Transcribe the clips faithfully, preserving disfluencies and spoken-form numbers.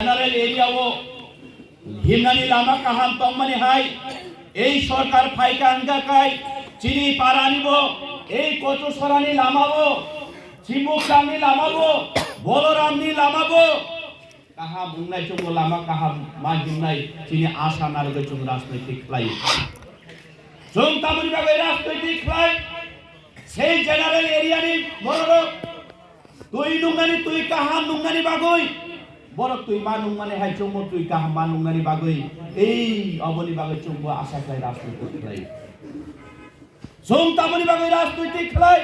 General area o himnani lama kaham tongmani hai, ei sorkar phaikha wngkha khai chini parani bo, ei Kochusorani lama bo, Chimukrangni lama bo, Boloramni lama bo kaham wngnai chwngbo, lama kaham ma himnai chini asa narwgwi chwng rajnoitik khlai. Chwng tamoni bagwi rajnoitik khlai? Sei general area ni bororok twi nungnani, twi kaham nungnani bagwi, borok twi ma nungmani hai chwngbo twi kaham ma nungnani bagwi, ei oboni bagwi chwngbo asa khlai, rajnoitik khlai. Chwng tamoni bagwi rajnoitik khlai?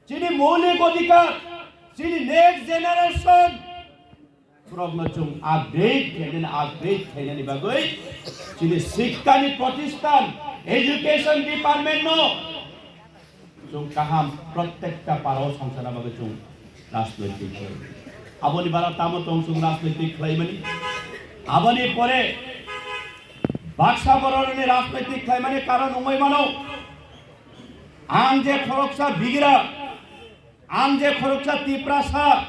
Chini moulik odhikar, chini next generation, borokno chwng upgrade khlainani, upgrade khlainani bagwi chini sikkani protistan, education department no chwng kaham prottekta parao songchana bagwi chwng rajnoitik khlai. Aboni bara tamo tong chwng rajnoitik khlaimani? Aboni pore baksa bororokni rajnoitik khlaimani karon wngwi mano. Ang je khoroksa bigira, ang je khoroksa Tiprasa,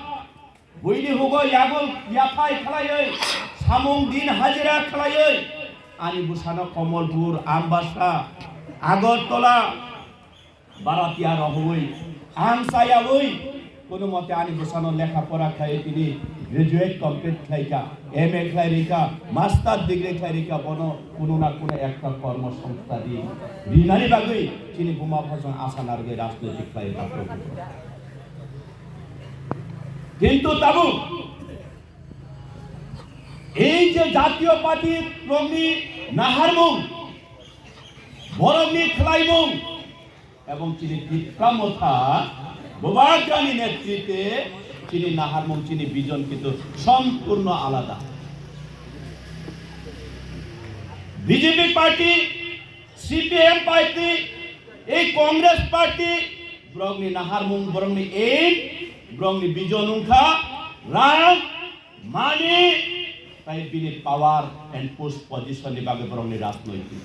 buini hugo yago yathai khlaiwi, samung din hajira khlaiwi, ani bwsano Komolpur, Ambasa, Agartala, Baratia rohoi, ang chayawi, kono mote ani bwsano lekha pora khlaiwi tini graduate complete khlaikha, M A khlai rikha, master degree khlai rikha, bono kuno na kuno ekta kormo songstha di rinani bagwi chini buma bupha chwng asa narwgwi rajnoitik khlai rikha. Kintu tabuk ei je jatiyo party rokni naharmung, borokni khlaimung, ebong chini Tipra Motha Bubagrani netritwe chini naharmung, chini vision kintu sompurno alada. B J P party, C P M party, ei Congress party, borokni naharmung, borokni aim, borokni vision wngkha rang, money, tai bini power and post position ni bagwi borokni rajnoitik.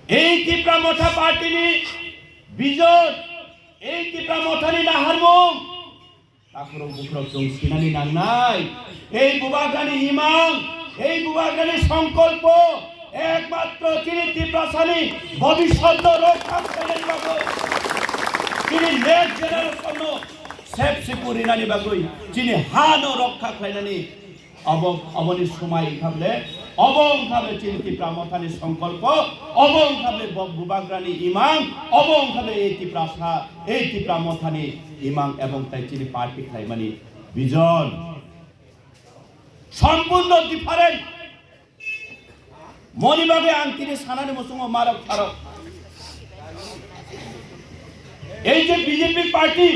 Ei Tipra Motha party ni vision, ei Tipra Motha ni naharmung, takhurok bukhurok chwng sinani nangnai. Ei Bubagrani imang, ei Bubagrani songkolpo, ekmatro chini Tiprasani bobiswtno rokha khlainani bagwi, chini next generation no sep siku rinani bagwi, chini ha no rokha khlainani. Obo, oboni somai wngkha bole, obo wngkha bole chini Tipra Mothani songkolpo, obo wngkha bole bo-, Bubagrani imang, obo wngkha bole ei Tiprasa, ei Tipra Mothani imang ebong tai chini party khlaimani vision. Sompurno different. Moni bagwi ang tini sanani muchungo marok tharok. Ei je B J P party,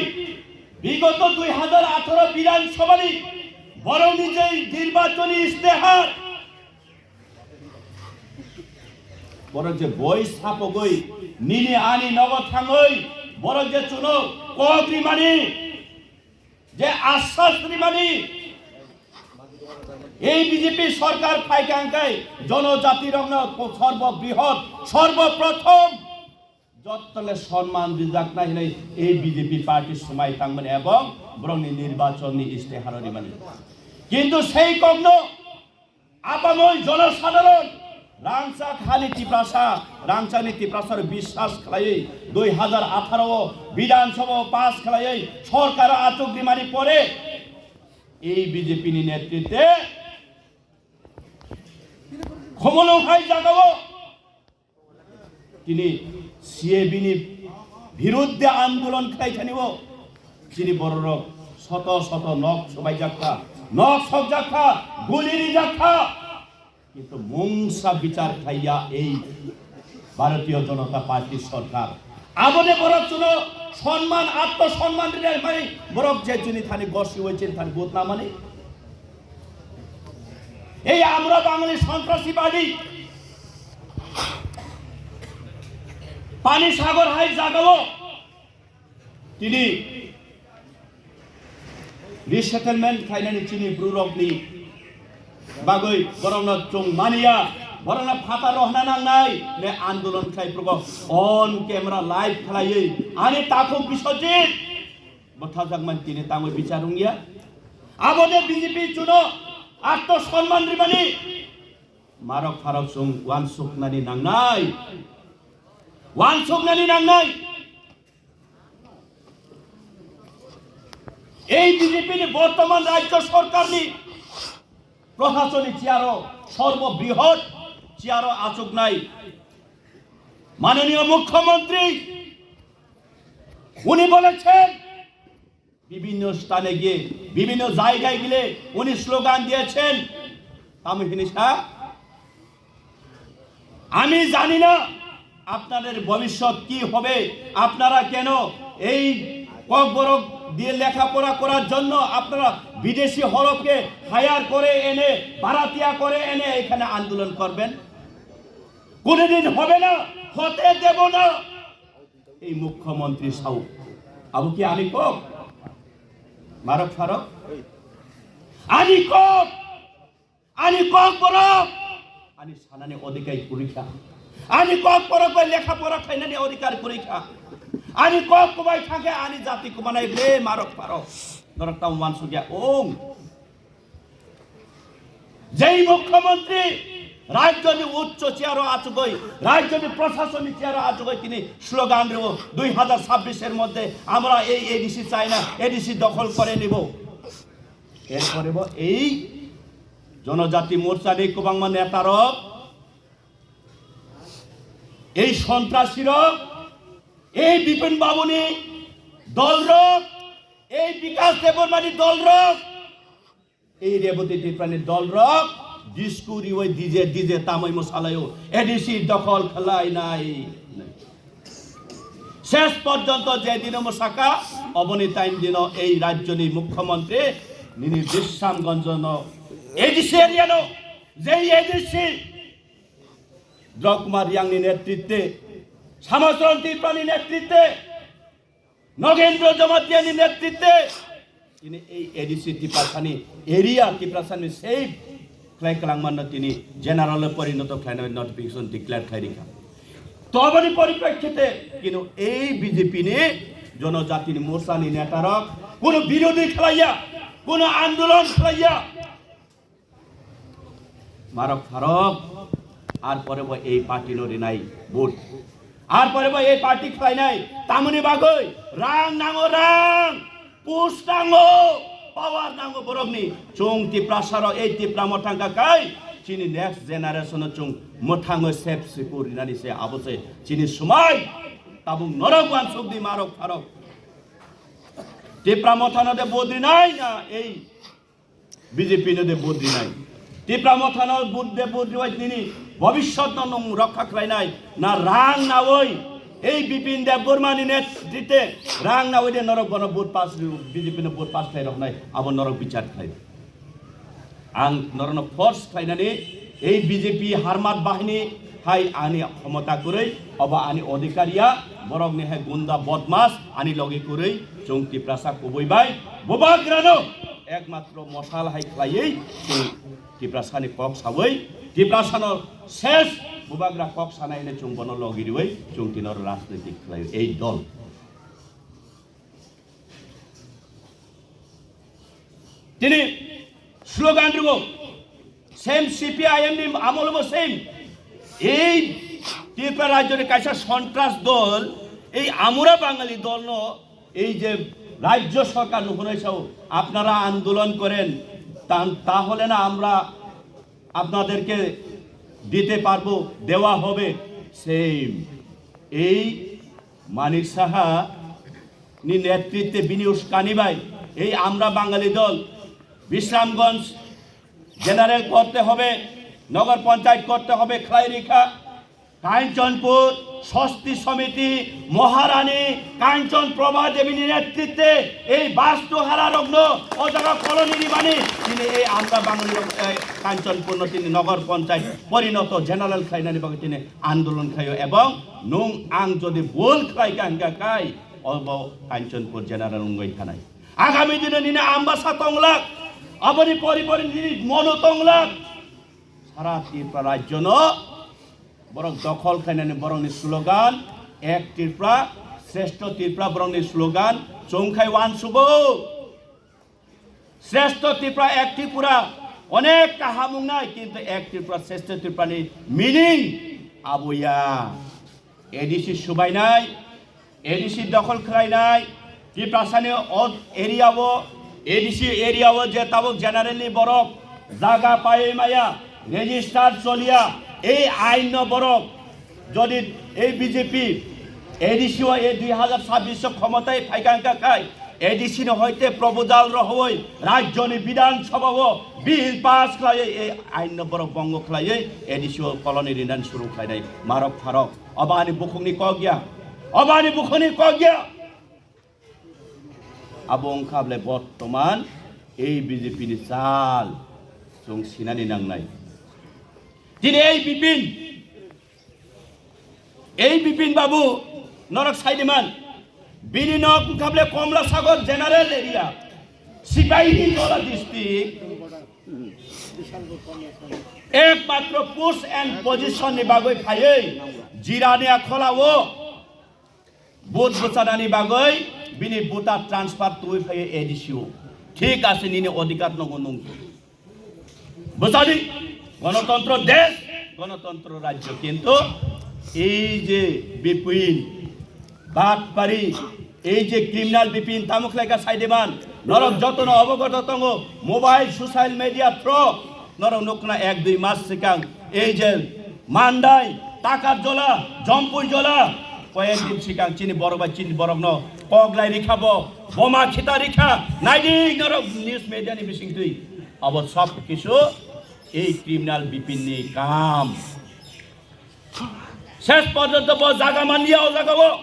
bigoto dui hajar atharo Bidhan Sabhani borokni je nirbachoni istehar, borok je boi sapogwi nini ani nogo thangwi borok je chuno kok rimani, je asas rimani, ei B J P sorkar phaikha hwnkhe jonojatirokno sorbo brihot, sorbo prothom jottole sonman rijaknai hinwi ei B J P party swmai tangmani ebong borokni nirbachonni isteharo rimani. Kintu sei kokno apamoi jonosadharon rangchak hani Tiprasa, rangchakni Tiprasaro biswas khlaiwi dui hajar atharo o Bidhan Sabha o pass khlaiwi sorkaro achuk rimani pore ei B J P ni netritwe Khumulwng hai jagao tini C A B ni birudde andolon khlai thani o chini bororok soto soto nok sobaijak kha, nok sokjak kha, guli rijak kha. Kintu mungsa bichar khlaiya ei Bharatiya Janata Party sorkar. Aboni borok chuno sonman, atma sonman rinai mai borok je chini thani gosi oi chini thani vote namani. Ei amra Bangali sontrasi badi Pani Sagar hai jagao tini resettlement khlainani chini brurokni bagwi borokno chwng maniya, borokno phataro hwnna nangnai ne andolon khlai phuru on camera live khlaiwi ani takhuk Biswajit bwthajakmani tini tangwi bichar wngya. Abo de B J P chuno atto sonman rimani. Marok pharok chwng wansuknani nangnai. Wansuknani nangnai. Ei B J P ni bortoman rajyo sorkarni proshasoni chiyaro sorbo brihot chiyaro achuknai manoniyo mukhyamantri uni bolechen, বিভিন্ন স্থানে গিয়ে, বিভিন্ন জায়গায় গিয়ে উনি স্লোগান দিয়েছেন, "আমি হিনিসা, আমি জানি না আপনাদের ভবিষ্যৎ কি হবে, আপনারা কেন এই ককবরক দিয়ে লেখাপড়া করার জন্য আপনারা বিদেশি হরফকে হায়ার করে এনে, ভাড়াটিয়া করে এনে এখানে আন্দোলন করবেন? কোনোদিন হবে না, হতে দেব না।" Ei mukhyamantri sao, abo ki ani kok? Marok pharok? Ani kok! Ani kok borok! Ani sanani odhikar kwrwi kha. Ani kok borok bai lekha pora khlainani odhikar kwrwi kha. Ani kok kwbai thangkhe ani jati kwmanai ble marok pharok. Norok tamo wansukya ong. Jei mukhyamantri rajyoni uccho chiyaro achugoi, rajyoni proshasoni chiyaro achugoi tini slogan rwo, "দুই হাজার ছাব্বিশ er moddhe amra ei A D C chai na, A D C dokhol kore nibo." Erpore bo ei Jonojati Morchani kwbangma netarok, ei sontrasirok, ei Bipin Babuni dolrok, ei Bikas Debbarmani dolrok, ei Reboti Triparani dolrok disco riwi D J, D J tamwi mwsalaio, A D C dokhol khlainai. Ses porjonto je dino mwsakha, oboni time dino ei rajyoni mukhyamantri nini Bisramganjono A D C area no, je A D C Drok Kumar Riangni netritwe, Samacharan Triparani netritwe, Nogendra Jamatiani netritwe tini ei A D C Tiprasani area, Tiprasani safe khlai kwlangmanno tini general porinoto khlainai notification declare khlai rikha. To aboni poriprekhite kino ei B J P ni Jonojatini Morchani netarok kuno birodhi khlaiya, kuno andolon khlaiya. Marok pharok, ar pore bo ei party no rinai vote. Ar pore bo ei party khlainai, tamoni bagwi rang nango, rang, post nango, power nango borokni. Chwng Tiprasa rok ei Tipra Motha wngkha kai, chini next generation no chwng mwthangwi sep sipu rinani se abo se chini swmai. Tabuk norok wansuk di marok pharok. Tipra Motha no de vote rinai na ei B J P no de vote rinai. Tipra Motha no vote de vote riwai nini bhobishyot no nwng rokha khlainai. Na rang nawi ei Bipin Debbarma ni netrite rang nawi de norok bono vote pass ri-, B J P no vote pass khlai roknai. Abo norok bichar khlai. Ang norok no force khlainani ei B J P harmat bahini hai ani khomota kwrwi, obo ani odhikar ya, borok ni hai gunda bodmas ani logi kwrwi, chwng Tiprasa kubui bai, bubagra no ekmatro mosal hai khlaiwi chwng Tiprasa ni kok sawi, Tiprasa no ses bubagra kok sanai hwnwi chwng bono logi riwi chwng tino rajnitik khlaiwi ei dol. Tini slogan rwo, same C P I M ni amolo bo same. Ei Tripura rajyo ni kaisa sontras dol, ei Amura Bangali dol no, ei je rajyo sorkar no hunai sao, apnara andolon koren, ta-, tahole na amra apnaderke dite parbo, dewa hobe, same. Ei Manik Saha ni netritwe bini uskani bai ei Amra Bangali dol Bisramganj general korte hobe, nogor panchayat korte hobe khlai rikha. Kanchanpur Sosti Samiti Maharani Kanchan Prabha Devi ni netritwe ei bastu hara rokno o jaga colony ribani tini ei Amra Bangali rok, eh, Kanchanpur no tini nogor panchayat porinoto general khlainani bagwi tini andolon khlaio, ebong nwng ang jodi bol khlai kha hwnkha kai, obo Kanchanpur general wngwi thanai. Agami dino nini ambasa tonglak, aboni pori pori nini mono tonglak. Sara Tripura rajyo no borok dokhol khlainani borokni slogan, Ek Tripura, Shrestho Tripura borokni slogan, chwng khai wansugo. Shrestho Tripura, ek Tripura, onek kaham wngnai, kintu ek Tripura, Shrestho Tripura ni meaning abo ya. A D C subainai, A D C dokhol khlainai, Tiprasani o area o, A D C area o je tabuk general ni borok jaga paiwi maya, register choliya, ei ain no borok jodi ei B J P A D C o ei dui hazar chabbish o khomotai phaikha wngkha khai, A D C ni hoite proposal rohoi rajyo ni Bidhan Sabha o bill pass khlaiwi ei ain no borok bongo khlaiwi A D C o colony rinani suru khlainai marok pharok. Obo ani bukhukni kok ya. Obo ani bukhukni kok ya. Abo wngkha bole bortoman ei B J P ni chal chwng sinani nangnai. Tini ei Bipin, ei Bipin babu, norok saidiman, bini nok wngkha bole Komla Sagar general area, Sipahi Jola district, ekmatro post and position ni bagwi phaiwi Jirania Khola o vote bwchanani bagwi bini voter transfer twi phaiwi A D C o. Thik ase, nini odhikar nongo nung. Bwchadi, gonotantro desh, gonotantro rajyo, kintu ei je Bipin, Batpari, ei je criminal Bipin tamo khlaikha saidiman, norok jotono obogoto tongo, mobile, social media through, norok nukna ek dui mas sikang, ei je Mandai, Takarjola, Jompuijola, koyek din sikang chini borok bai chini borokno koglai rikha bo, boma khita rikha, naidi norok news media ni bisingtwi. Abo sob kisu ei criminal Bipin ni kam. Ses porjonto bo jaga manliya o jaga o.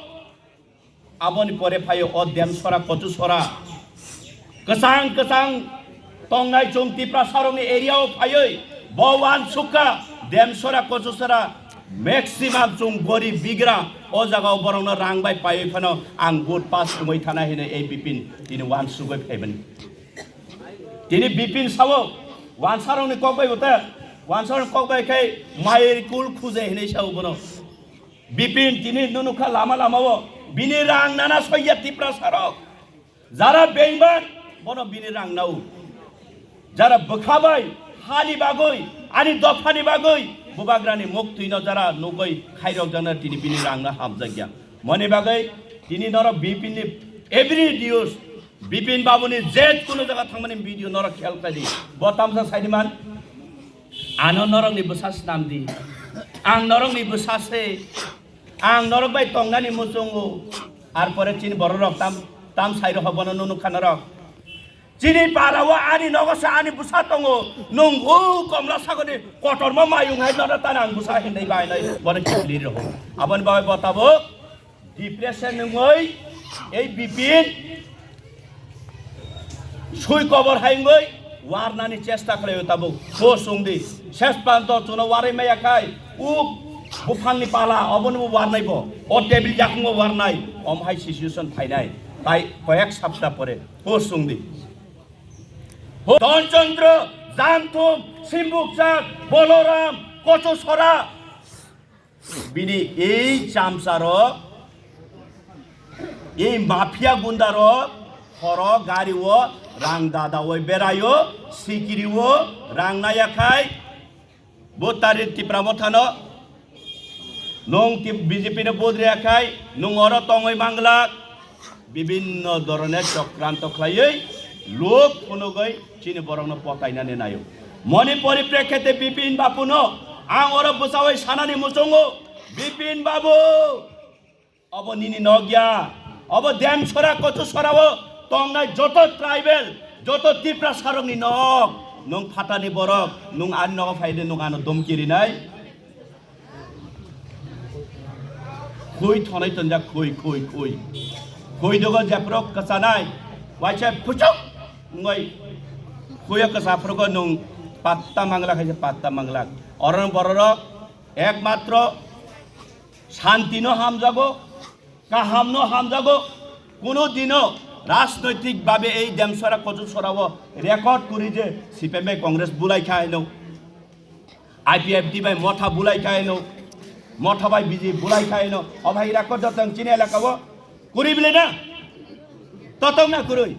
Aboni pore phaio o Demsora, Kochusora. Kwchang kwchang tongnai chwng Tiprasarokni area o phaioi bo uansukha Demsora, Kochusora maximum chwng gorib bigra o jaga o borokno rang bai paioi phano ang vote pass wngwi thana hinwi ei Bipin tini uansugwi phaimani. Tini Bipin sao uansarokni kok bai bo ta uansarokni kok bai khai mair kul khuje hinwi sao bono. Bipin tini nunukha lama lama o bini rang nana soya Tiprasarok. Jara beiman bono bini rang nao. Jara bwkha bai hani bagwi, ani dophani bagwi, bubagrani muktwino jara nugwi khairok jana tini bini rang na hamjakya. Moni bagwi tini norok Bipin ni every news, Bipin babuni je kuno jaga thangmani video norok khel khlai di. Bo tamsa saidi man. Ano norokni bwsa snam di. Ang norokni bwsa se. Ang norok bai tongnani muchungo. Ar pore chini bororok tam, tam sai roho bono nunu kha norok. Chini para o ani nogo se ani bwsa tongo. Nung o Komla Sagorni kotorma mayung hai norok tani ang bwsa hinwi bai nai bono kipli roho. Aboni bagwi bo tabuk depression wngwi ei Bipin sui kobor hai wngwi warnani chesta khlaio tabuk. Bo chwng di, ses panto chwngno warwi maya khai, o buphangni pala, obono bo warnai bo, o table yakungo warnai, omo hai situation phainai. Tai koyek sapta pore, bo chwng di. Dhonchandra, Janthum, Simbukchar, Boloram, Kochusora, bini ei chamsarok, ei mafia gundarok, horo gario rang dadaoi beraio, sikirio rang naya khai, bo tari Tipra Mothano, nung Tip-, B J P no vote rya khai, nung oro tongoi manglak, bibinno dhoroner chokranto khlaiwi lok phunugwi chini borokno potainani naio. Moni poriprekhete Bipin Babuno ang oro bwchaui sanani muchungo, Bipin Babu, obo nini nok ya, obo Demsora Kochusora o tongnai joto tribal, joto Tiprasarokni nok. Nung phatani borok, nung ani nogo phaide nung ano domki rinai. Khui thonai tonjak, khui, khui, khui. Khui dogo jephru kwchanai, waisa puchuk wngoi. Khuyo kwcha phrugo nung patta manglak hai se patta manglak. Oro bororok ekmatro shanti no hamjago, kaham no hamjago. Kuno dino rajnoitik babe ei Demsora Kochusora o record kuri je C P M bai Congress bulai kha hino. I P F T bai Motha bulai kha hino, Motha bai B J P bulai kha hino. O bhai, ira ko jotong chini elaka o kuri bile na? Totong na kurui?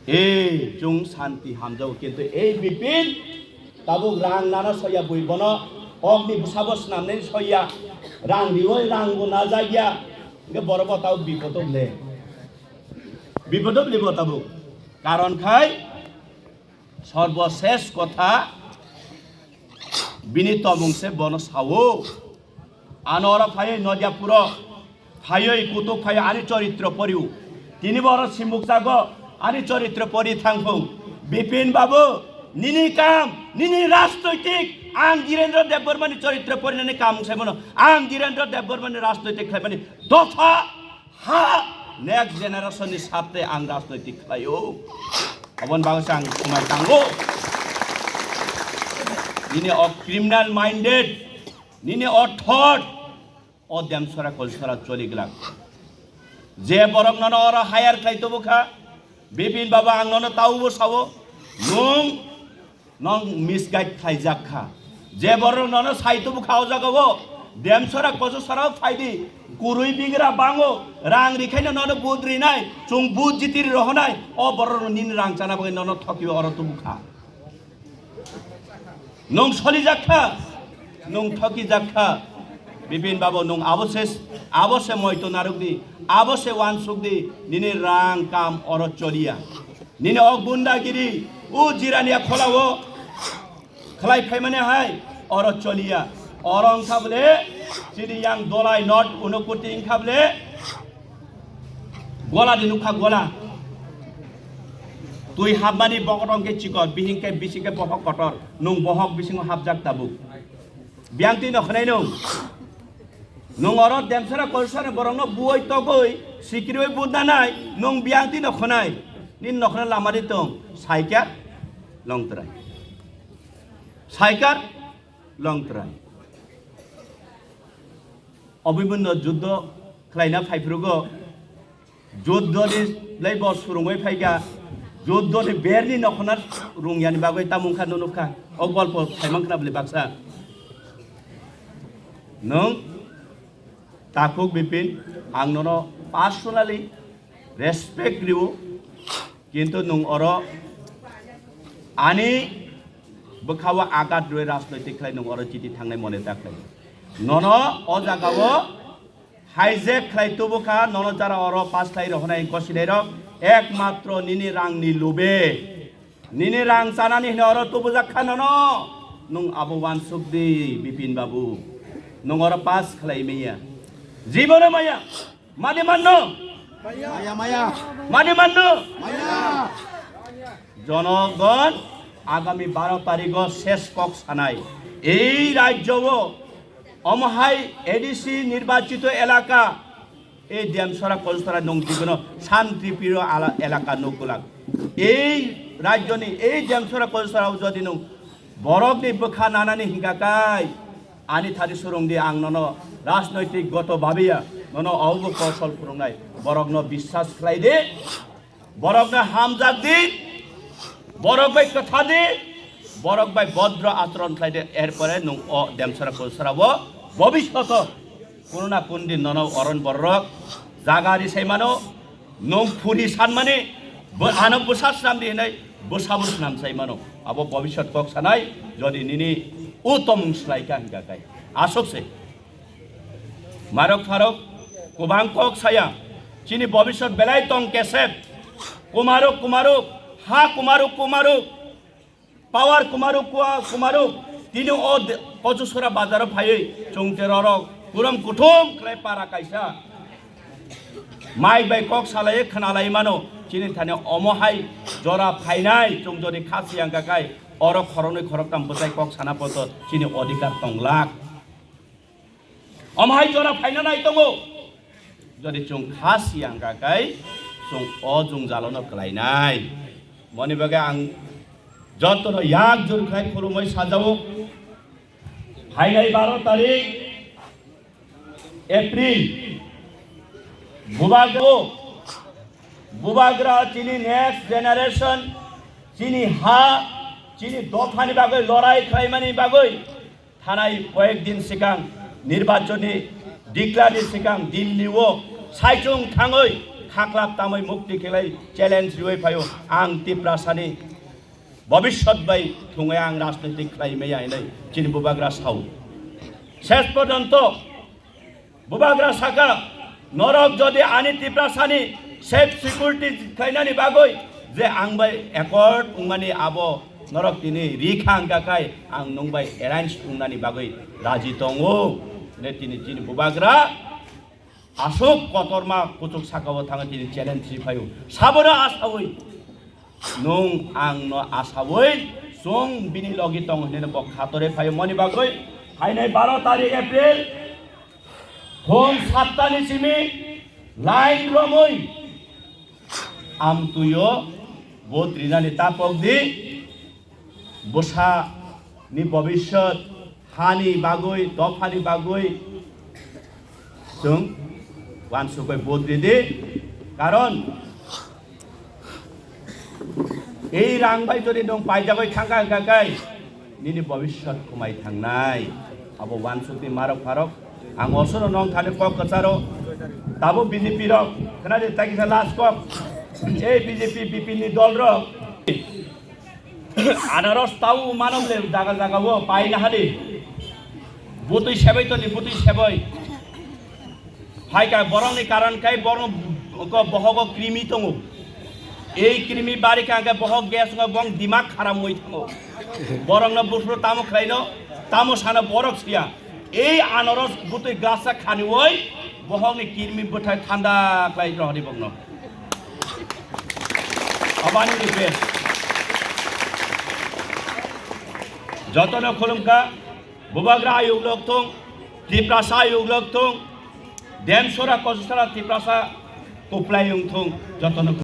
Ei, chwng santi hamjago, kintu ei Bipin tabuk rang nana soya bui bono kokni bwsabo swnamnai soya, rang riwi rang bo najakya, hwnkhe borok bo tabuk bipodo le, bipodo le bo tabuk, karon khai sorbosesh kotha bini tobong se bono sao. Ano oro phaiwi Nodiapuro phaiwi kutuk phaiwi ani choritro poriu. Tini bo oro simukjago ani choritro pori thangphung. Bipin babu, nini kam, nini rajnoitik, ang Dhirendra Debbarmani choritro porinani kam wngsaimano. Ang Dhirendra Debbarmani rajnoitik khlaimani dopha ha, next generation ni sathe ang rajnoitik khlaio. Aboni bagwi se ang swmai tango. Nini o criminal minded, nini o thought, o Demsora Kolsora choli glak. Je borok nono oro hire khlai tubu kha, Bipin baba ang nono taubo sao, nung, nung misguide khlaijak kha. Je borok nono sai tubu kha o jaga o, Demsora Kolsora phaidi, kurui bigra bango, rang rikhaino nono bud rinai, chwng bud jitiri rohonai, o borok nini rang chana bagwi nono thokiwi oro tubu kha. Nung solijak kha, nung thokijak kha. Bipin babu, nung abo se, abo se moito naruk di, abo se wansuk di, nini rang kam oro choliya. Nini o gundagiri, o jirania kholao khlai phaimani hai oro choliya. Oro wngkha bole chini yang dolai not unokuti wngkha bole. Gola di nukha gola. Twi hapmani bokoto hwnkhe chikon, bihing khe bising khe bohok kotor. Nung bohok bisingo hapjak tabuk. Biyang twi no khwnai nung. Nung oro Demsora Kolsora borokno buoi togoi, sikirioi budnanai, nung biyang twi no khwnai. Nini nokhna lama di tong, saikar, longtrai. Saikar, longtrai. Obibinno juddo khlaina phaiphrugo, juddo ni lai bo surungwi phaikha, juddo ni berni nokhna rungyani bagwi tamung kha nunukha. O golpo saimankha bwle baksa. Nung takhuk Bipin, ang nono personally respect rio. Kintu nung oro ani bwkhao agat rwi rajnoitik khlai nung oro chiti thangnai mone ta khlai. Nono o jagao hijack khlai tubu kha, nono jara oro pass khlai rohonai gosinai rok ekmatro nini rangni lube. Nini rang chanani hwnwi oro tubujak kha nono. Nung abo wansuk di, Bipin babu. Nung oro pass khlai maya. Jibono maya. Mani manno? Maya, maya. Mani manno? Maya. Jonogon agami baro tarigo ses kok sanai. Ei rajyo o omo hai A D C nirbachito elaka, ei Demsora Kolsora nung jibono shanti priyo ala-, elaka nukgulak. Ei rajyoni, ei Demsora Kolsora jodi nung borokni bwkha nanani hingka kai, ani thani surung di, ang nono rajnoitik goto babiya, nono obo kosol phurungnai, borokno biswas khlai di, borokno hamjak di, borok bai kwtha di, borok bai bodro achoron khlai di, erpore nung o Demsora Kolsora o bobishoto kuno na kuno din nono oron borok jaga ri sai mano, nung phuri san mani, bo ano bwsa swnam di hinai, bwsa bo swnam sai mano. Abo bobisot kok sanai, jodi nini u tomung slai ka hinka kai. Asok se. Marok pharok kubang kok saya. Chini bobisot belai tong kesep. Kumaruk, kumaruk, ha kumaruk, kumaruk. Power kumaruk, kua-, kumaruk. Tini o de-, Kochusora bazaro phaiwi chwng terorok kurum kuthum khlai para kaisa. Mai bai kok salai khwnalai mano. Chini thani omo hai jora phainai chwng jodi khasi yang kakai oro khoroknwi khoroktam bwtai kok sana poto chini odhikar tonglak. Omo hai jora phaina nai tongo. Jodi chwng kha siyang kha kai, chwng o jwngjalono kwlainai. Moni bagwi ang jotono yak jur khlai khulumwi sajao. Phainai baro tarik April, Bubagra, Bubagra chini next generation, chini ha, chini dophani bagwi lorai khlaimani bagwi, thanai koyek din sikang nirbachonni declare ni sikang Delhi o saichung thangwi Khaklap tamwi mukti khlai challenge riwi phaio, ang Tiprasani bobiswt bai thwngwi ang rajnitik khlai maya hinwi chini bubagra sao. Ses porjonto bubagra saka, norok jodi ani Tiprasani safe security khlainani bagwi je ang bai accord wngmani abo norok tini ri kha wngkha khai ang nwng bai arrange wngnani bagwi raji tongo. Hwnwi tini chini bubagra aswk kotorma kuchuk sakao thangwi tini challenge ri phaio. Sabono asawi nwng ang no asawi chwng bini logi tong hinwi bo khatore phaio. Moni bagwi phainai baro tarik April phung satta ni simi line romwi amtwio vote rinani tapok di. Bwsa ni bobiswt, hani bagwi, dophani bagwi chwng uansukwi vote ridi. Karon ei rang bai jodi nwng paijagwi thangkha hwnkha khe nini bobiswt khumai thangnai. Abo uansukni marok pharok ang osono nong thani kok kwcharo. Tabo B J P rok khwnadi, tei kisa last kok, ei B J P, B P ni dol rok anaros tau mano le jaga jaga o pai na hadi. Butui sebai toni, butui sebai. Hai ka borok ni karon kai borok ko bohogo krimi tongo. Ei krimi bari ka ke bohok gas ngo bong dimak kharam moi tongo. Borok no bufru tamo khlaino, tamo sana borok siya. Ei anaros butui gasa khaniwi bohokni kirmi bwthai thanda khlai rohori bokno. Abani request. Jotono khulumkha, bubagra ayuk lok thung, Tiprasa ayuk lok thung, Demsora Kosisora Tiprasa kuplai wng thung, jotono